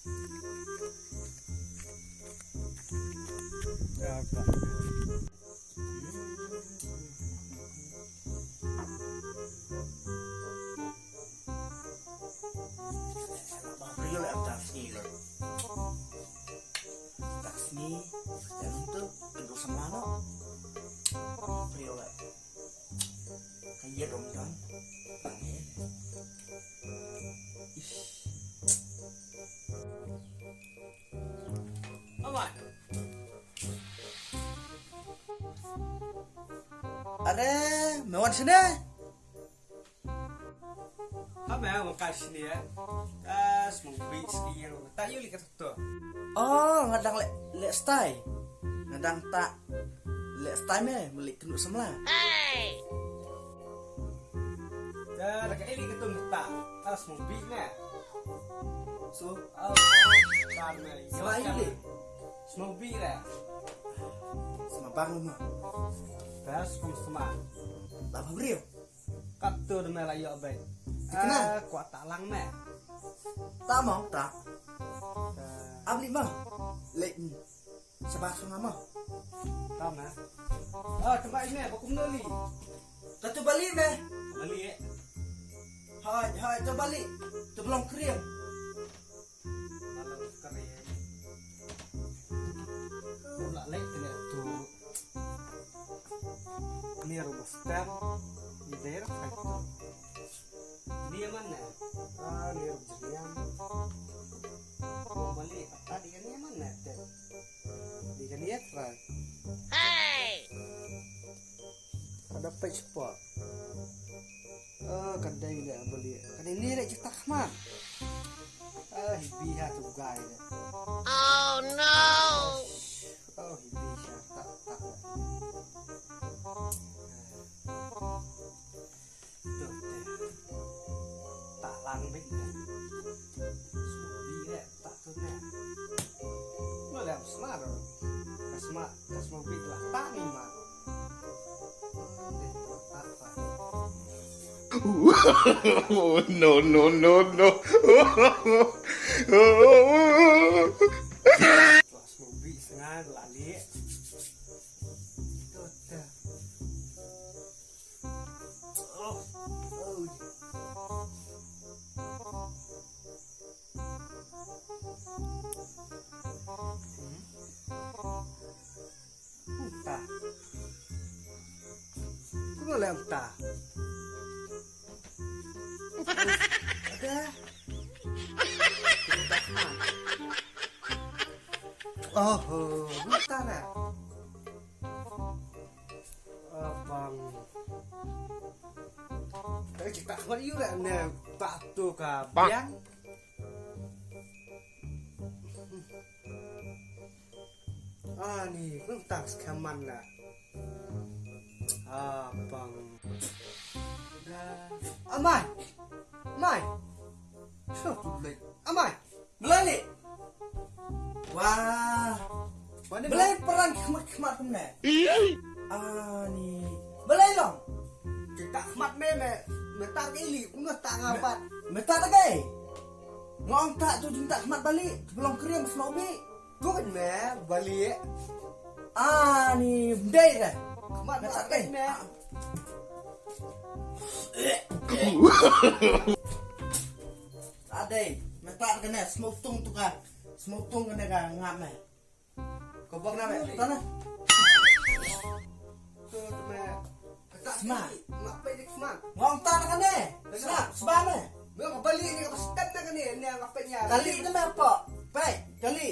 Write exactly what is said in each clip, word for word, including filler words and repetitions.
Ba briew leh, am tak sngi leh. Tak sngi, jan tu, kynduh samla noh. Ba briew leh. Ka ïa dong dong. Ish. Amai. Are, me wan shane? Ha me wan kai shane, eh? Ah, smoke beats ki ïa. Ta ïa li ka to. Oh, nga dang leh, leh stai. Nga dang tak leh stai me, me leh kynduh samla. Da, da ka ili ka tum ta. Ah, smoke beat me. So, ah, tar me. Sma ili. Smoke beat le. Sma bang ma. Bas kum sma. Ba briew. Kat tu de me la ïoh bek. Dikena. Ah, kwah ta lang me. Ta mo, ta. Ah. Am li mo. Lek ni. Saba sunga mo. Ta me. Ah, tempat ini, aku kumno li. Katu bali me. Bali, eh. Hai, hai, tu bali. Tu belum kering. Lalu sekali. Lah lek kena tu. Ni rubuh stem. Ni daerah kan tu. Ni mana? Ah, ni rubuh jeriam. Mau balik. Tadi kan ni mana? Di kan ni try. Hey! Ada page spot. Oh, kan dei le beli. Kan ini le cetak man. Ah, hibi ha tu guy le. Oh no. Oh, hibi ha tak tak. Tu te. Tak lang bik le. Smobi le. Tak tu ne. Mo le sma ro. Ka sma, ka smobi la ta ni ma. Oh, no, no, no, no. La smobi snga la le. Tu te. Entah. Kumno le entah. Ada. Oh, entah lah. Abang. Tapi kita kau iu lah ne tak tu ka biang. Ani, kung tak skaman lah. Abang. Amai. Amai. Sure to late. Amai. Belai leh. Wah. Belai peran khmat khmat kumne. Ani. Belai long. Kita khmat me me me tak ili, me tak ngapat. Me tak tagai. Ngong tak tu jin tak khmat balik. Belum kering semua ubi. Bukan me balik. Ani, bendai dah. Khmat me tak tagai me. Adai, me tak kena semutung tu ka. Semutung kena ka ngap me. Kau buat kenapa? Tanah. Sma. Ngong tanah kena. Sma, sma me. Kali tu me apa? Pek, kali.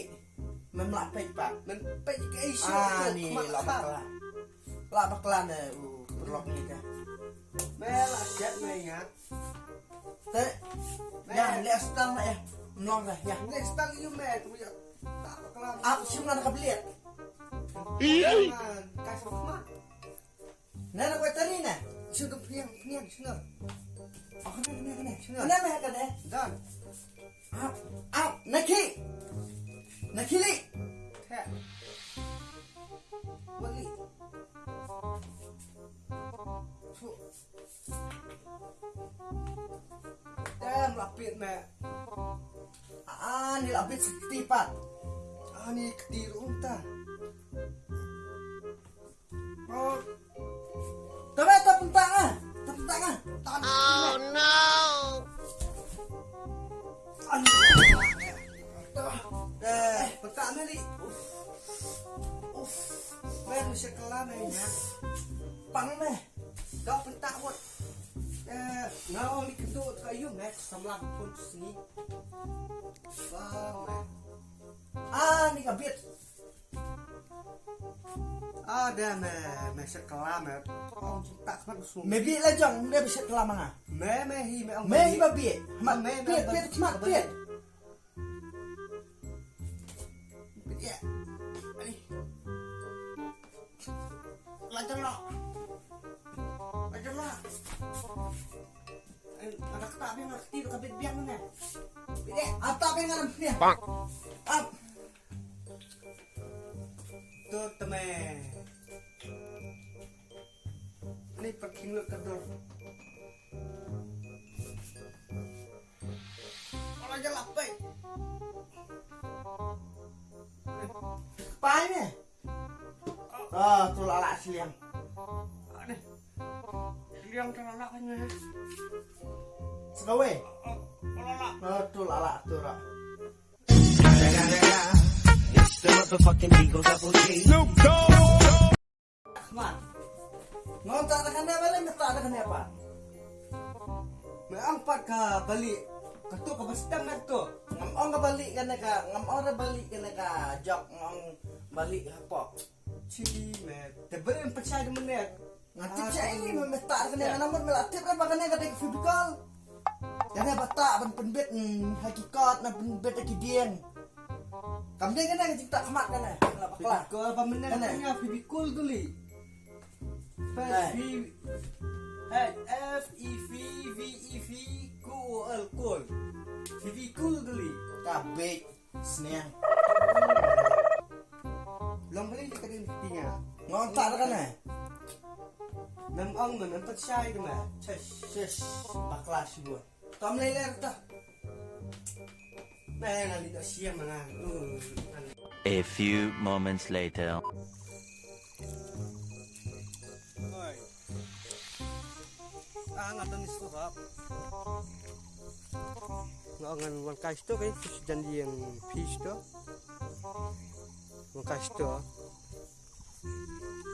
Memlak pek pak. Ani, lah bakla. Lah bakla ne, uh, perlok ni ka. Me lah siap me ingat. Te. Ya, le stang na ya. Mlong dah ya. Le stang yu me tu ya. Tak kelam. Ap sim na ka bliat. Ka sama. Na na kwetari na. Sino piang piang sino. Oh, kena kena kena. Sino. Kena me kena. Dan. Ap ap naki. Naki li. Te. Wali. Damn, lapit me. Ani la bit sa kti pat. Ani kti ruh ta. Oh. Tabe ta pynta nga. Ta pynta nga. Ta. Oh no. Ani. Eh, pynta nga ni. Uf. Uf. Mer ni sha kala me nya. Pang me. Dok pynta wot. Eh, nga ong ni kyntu ka yu me samla pun sngi. Pang me. Ah, ni ka bit. Ah, da me, me sha kala me. Ong tak mat su. Me bi la jong, me bi sha kala ma nga. Me, me hi, me ong me hi ba bi. Ma me, me, bit, bit, mat bit. Bit ya. Ani. La jong la. La jong la. Ai, ada kata bi ngerti ka bit biang ne. Bit ya, ata bi ngerti ne. Bang. Ap. Tu teme. Ni parking lot kedor. Ora je lapai. Pai ne. Ah, tu lala siliang. Siliang tu lala kan ya. Segawe. Lala. Ah, tu lala tu ra. It's the motherfucking Eagle Double G. Snoop Dogg. Ahmad. Ngon ta da kane bale me ta da kane pa. Me ang pat ka bali. Ka tu ka bastam me tu. Ngam ong ka bali kane ka, ngam ong ka bali kane ka jok, ngam ong bali hapo. Chi me te bere em pachai de mene. Nga tip cha ini me me ta kane nga namut me la tip re ba kane ka dei Fevicol. Kane ba ta ban pynbit ha ki kot na pynbit ha ki dieng. Kam dei kane ka jingta khmat kane. La bakla. Fevicol ba mene kane nga Fevicol duli. Fe Fe F E V V E V Q O L Kol. Fevicol duli. Ka bit. Sniang. Long beli di kadin tinga. Ngong tak kan eh. Nam ong nam pachai de ma. Chesh. Chesh. Bakla shibun. Kam lele ta. Na na li ta siang mana. A few moments later. Oi. Ah, nga don isu hap. Nga ngan wan kai sto kai, jan yang pi sto. Wan kai sto.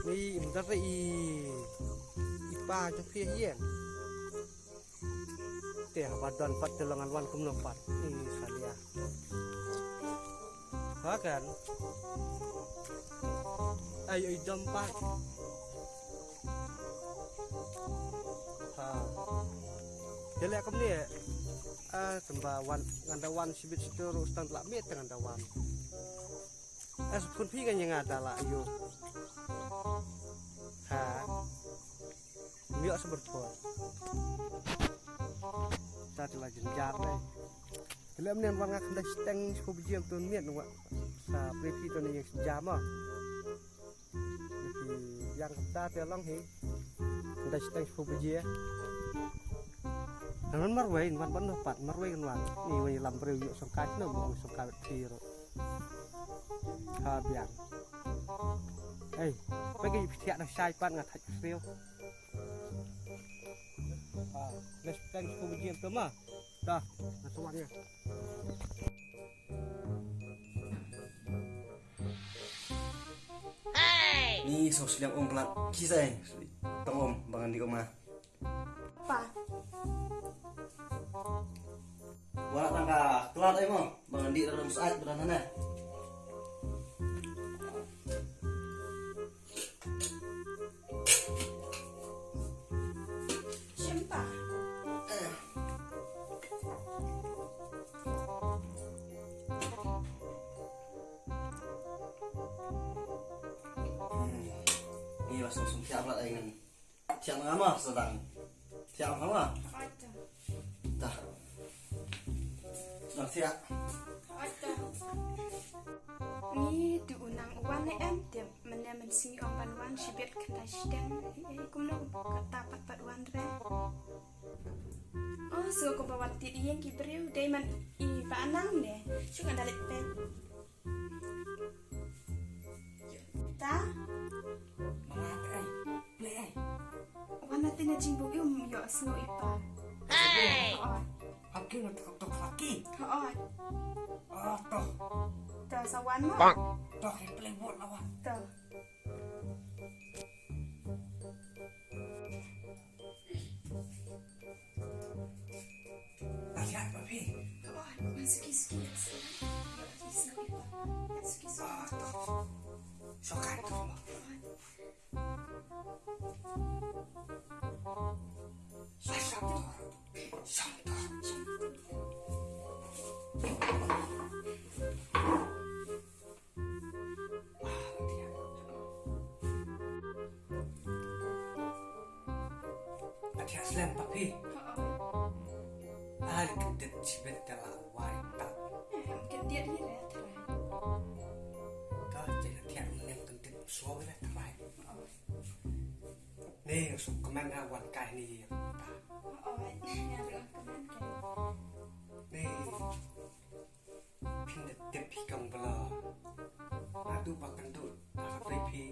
Ni mdar i, i pa jong phi yen. Te haba don pat te long an wan kumno pat. Ni salia. Ha kan. Ai ai dom pat. Ha. Dele kumne. Ah, tamba wan nganda wan sibit situ ru stan la mit nganda wan. As pun phi kan yang ada la ayo. Ha. Miok sa berpor. Sa tila jenjar deh. Kele menen wan nga kenda steng sku bejiem tu miet nwa. Sa prepi tu ni yang sejam ah. Prepi yang kata te long hi. Kenda steng sku bejiem. Nan marwei wan ban no pat marwei kan wan. Ni wei lam breu yuk songkat no mo songkat piro. Ha biang. Hei, pergi pitiak dah syai pan ngat hak sriu. Ha, les peng sku bejiem tu mah. Dah, na suan ya. Ni so sliang ong kelat kisai. Tong om bangan di oma. Pa. Wala tang ka klat ai mo, ba ngan dih dalam saat berana na. Shim pa. Ni ba sum sum siap lah ai ngan. Thiah ma nga ma sa dang. Thiah ma nga ma. Ata. Tah. Dang thiah. Ata. Ngi tu u nang u wan ne em te mynne mynsngi ong ban wan shibit khyndai shiteng. Ei ei kumno kata pat pat wan re. Oh, so ko ba wan tied ïing ki briew, dei man i ba nang ne. Shu ngan da leit peit. Ta? Manga te ai, play ai. Wan na te na jingbuk ïa um ïoh sngew i pa. Hey! Hooid. Hap ki na tok tok laki. Hooid. Oh, toh. Toh, sa wan mo? Toh, i play ball la wan. Toh. Aja, papi. Oh, suki, suki, suki. Suki, suki. Ah, toh. Sokat tu mo. Santor. Santor. Atiak slem, papi. Ai, kyntit shibit da la wai tak. Kyntit hi re trai. Ka jin atiak mlem kyntit suaw re trai. Ni suk kmen ha wan kai ni ta. Ni phin da tip hi kam bla. Atu ba kynduh ha ka phi.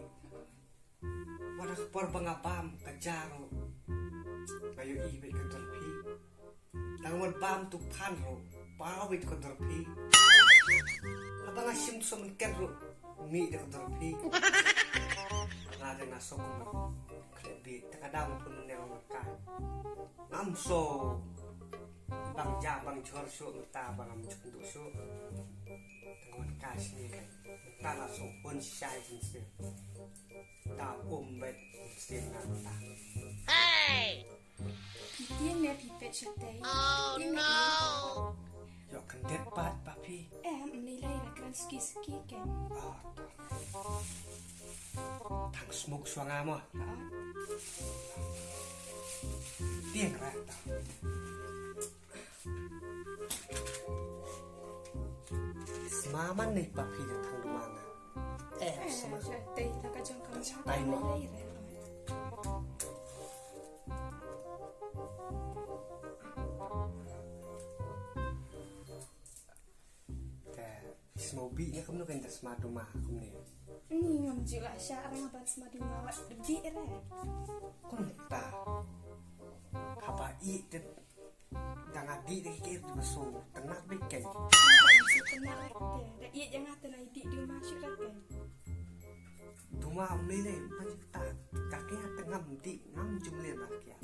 Wat ha ka por ba nga bam ka ja ruh nga ïohi beit ka dur phi. Tang wat bam tu phan ruh paw beit ka dur phi. Haba nga shim tu sa mynken ruh mih da ka dur phi. Nga da nga sok kumno khleh beit ta ka dang pun ne nga ka. Ngam so bang ja bang jhor shuh mynta ba ngam ju kynduh shuh. Tang wat ka shini mynta nga so pun shai jin sir. Ta um beit sien na ta. Hey! Phi tieng ne phi peit shatei? Oh, no! Ïoh kyndet pat, papi. Em, ym lei lei, la kren suki suki ken. Oh, to. Thang smoke shuwa nga mo. Ha. Tieng ra ta. Sma man ne papi da thang duma nga. Eh, eh, sma. Shatei la ka jong ka. Shatei mo. Te sma u bih ne kumno kan da sma duma kumne. Ni ngam ju la sha rang ban sma duma wat de bih re. Kumta. Haba i te Dang adi da ki kir di basu tengah bikeng. Tengah bikeng. Da iya jangan tengah idi di rumah syuk rakeng. Duma mele maju ta kaki ha tengah di ngam jumle ma kia.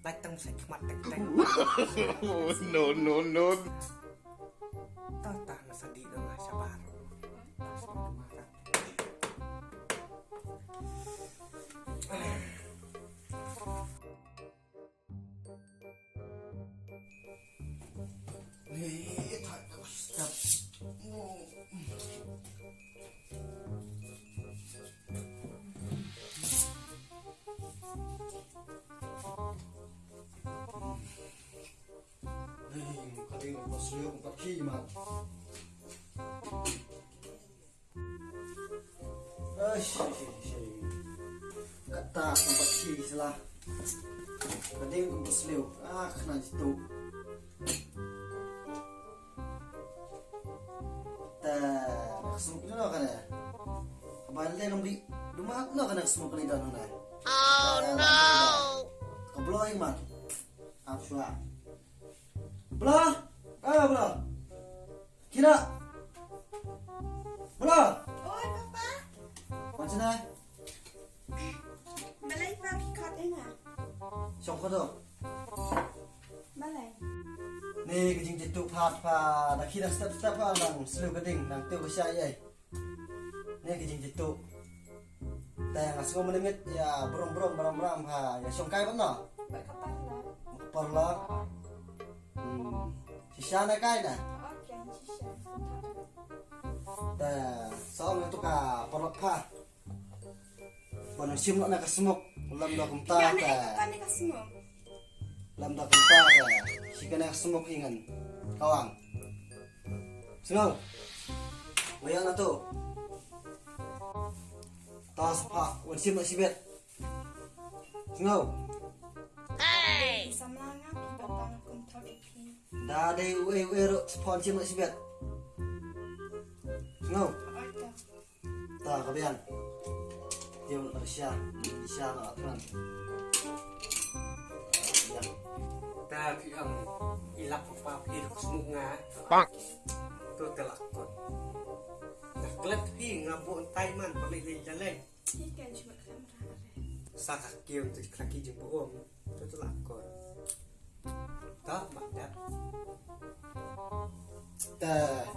Lai tang sai khmat teng teng. No, no, no. Ta ta na sadi dong sabar. Ta sa duma ta. Ai, shi, shi, shi. Kata kumba shi sila. Ka ding kumba sliu. Ah, kena jitu. Ta, ka smuk tu no kana. Ka ba le ngam di. Duma no kana ka smuk ni don na. Oh no. Ka bloh ing man. Ap shwa. Bloh. Ah, bloh. Kira. Bro. Oi, Papa. Macam mana? Balai pa ki kot ina. Shong ko do. Balai. Ni ka jingjitu pat pa da kira step step pa dang sliu ka ding dang tu ka sha ai. Ni ka jingjitu. Te nga sngew mynmiet ïa brum brum brum brum ha ïa shong kai bad no. Bad ka parlor. Bad ka parlor. Hmm. Shisha na kai na. Okay, shisha. Te song tu ka parlor pha. Ban shim na ka smok lam da kumta. Ïa na te. Ka ni ka smok. Lam da kumta te shi kane ka smok hi ngan kawang. Sngew. Waya na to. Tas pa wan sim na sibet. Sngew. Hey. Samla nga pi batang Da dei u ei u ei ruh, sa phone shim noh shibit. Sngew. Ta ka biang. Ïa u la sha, sha la tran. Ta phi ong i lap pa phi duk smuk nga. Pak. Tu te la kot. Dah klet phi nga bu tai man palik lei jaleng. Sa ka kiew tu ka ki jing bu ong. Tu te la kot. Ta ma dap. Ta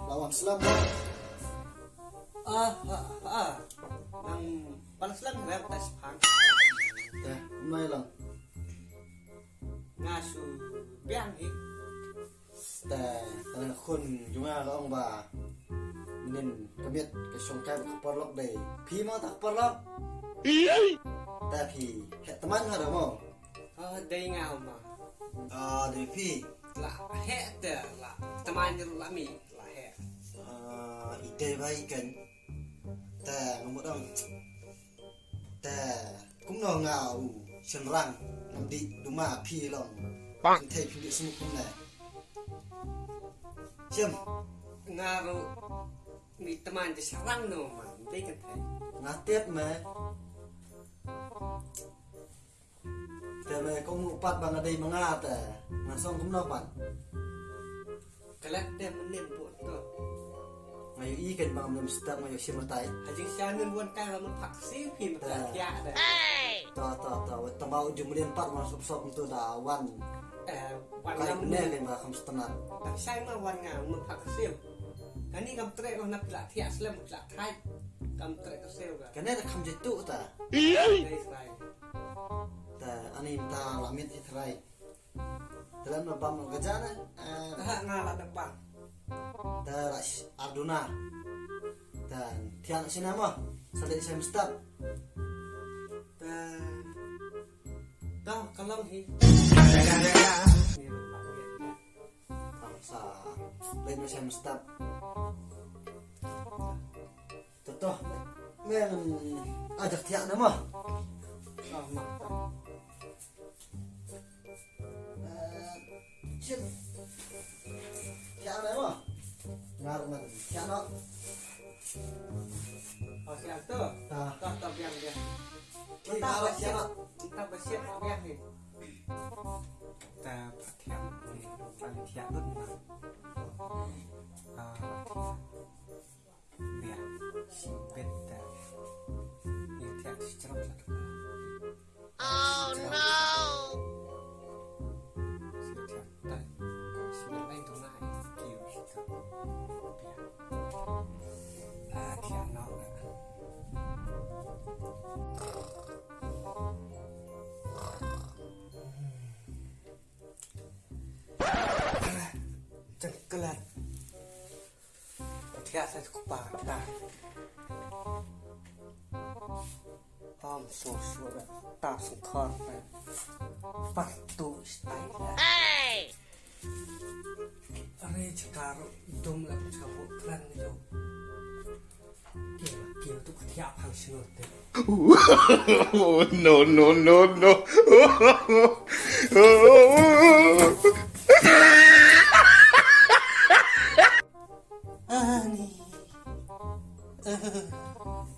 la wan slem. Ah, ah, ah. Nang pan slem rem ta span. Ta mai lang. Nga shu biang hi. Ta, ta khun jong nga ka ong ba mynnin ka miet ka shong kai ka paralok dei phi mo ta ka paralok. Ta phi heh tymmen nga da mo. Ah, dei nga ma. Ah, dei phi. La heh te la tymmen ruh la mih la heh. Ah, i dei ba i kan. Ta nga mut ong. Ta kumno nga u shynrang ngam dei duma phi long. Pak. Kan thei phi dei smuk kumne. Shem. Nga ruh mih tymmen te shynrang no man dei kan thei. Nga tied me. Te me kong u pat ba nga dei ma nga te. Nga song kumno pat. Klet te mynnin bu to. Nga ïohi kan ba ngam step nga ïohi shim tai. Ha jingshisha mynnin wan kai la mut phak siew phi mut la thiah de. To to to. Wat tama u jumrin pat wan sop sop tu da wan. Eh, wan kai ngam ne mynnin. Kan ba kham stunat. Dang shai ma wan nga mut phak siew. Kani kam treh noh na phi la thiah slem phi la thait. Kam treh ka siew ka. Kane da kham jitu ta. Dei sai. Ta ani ta la miet i trai. Dalam na bam ka jana. Eh, ha nga la da bam. Ta la arduna. Ta thiang sina mo. Sa le sa mstap. Ta ta kalang hi. Sa le sa mstap. Toto. Meng ajak thiak nama. Ah, ma. Eh, cip. Thiak nama. Ngar man. Thiak no. Oh, thiak tu. Ah. Tak tak biang biang. Kita tak siap. Kita bersiap biang ni. Ta thiak ni, ta thiak lut na. Ah, thiak. Biang, shi bet ta. Ni thiak shi chrok satu. Oh no. Shi thiak ta. Shi bet lain tu na. Kiu shi tu. Biang. Ah, thiak no. Jengkelat. Thiah sa kupa ta. Am so so ta sengkar. Patu stai. Hey! Are cakar dum la cakar klan ni jo. Kiu, kiu tu ka thiah phang shnur te. Oh, no, no, no, no. Ani.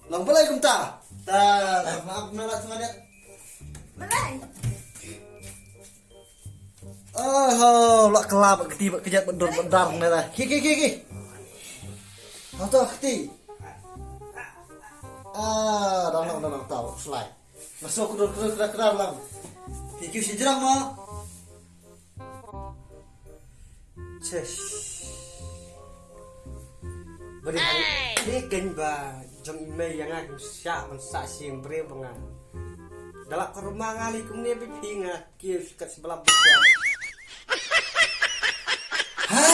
Long balai kumta. Ta, maaf na la semangat. Balai. Oh, la kela ba kti ba kjat ba dur ba dar ne la. Ki ki ki ki. Hato kti. Ah, dang dang dang tau slai. Masuk kudur kudur kudur kudur lang. Ki ki sijrang ma. Chesh. Bari hari ni kan ba jong email yang aku syak mensak sing beri bengan. Dalam ke rumah ngali kumne bi pingat. Kiu sikat sebelah besar. Ha?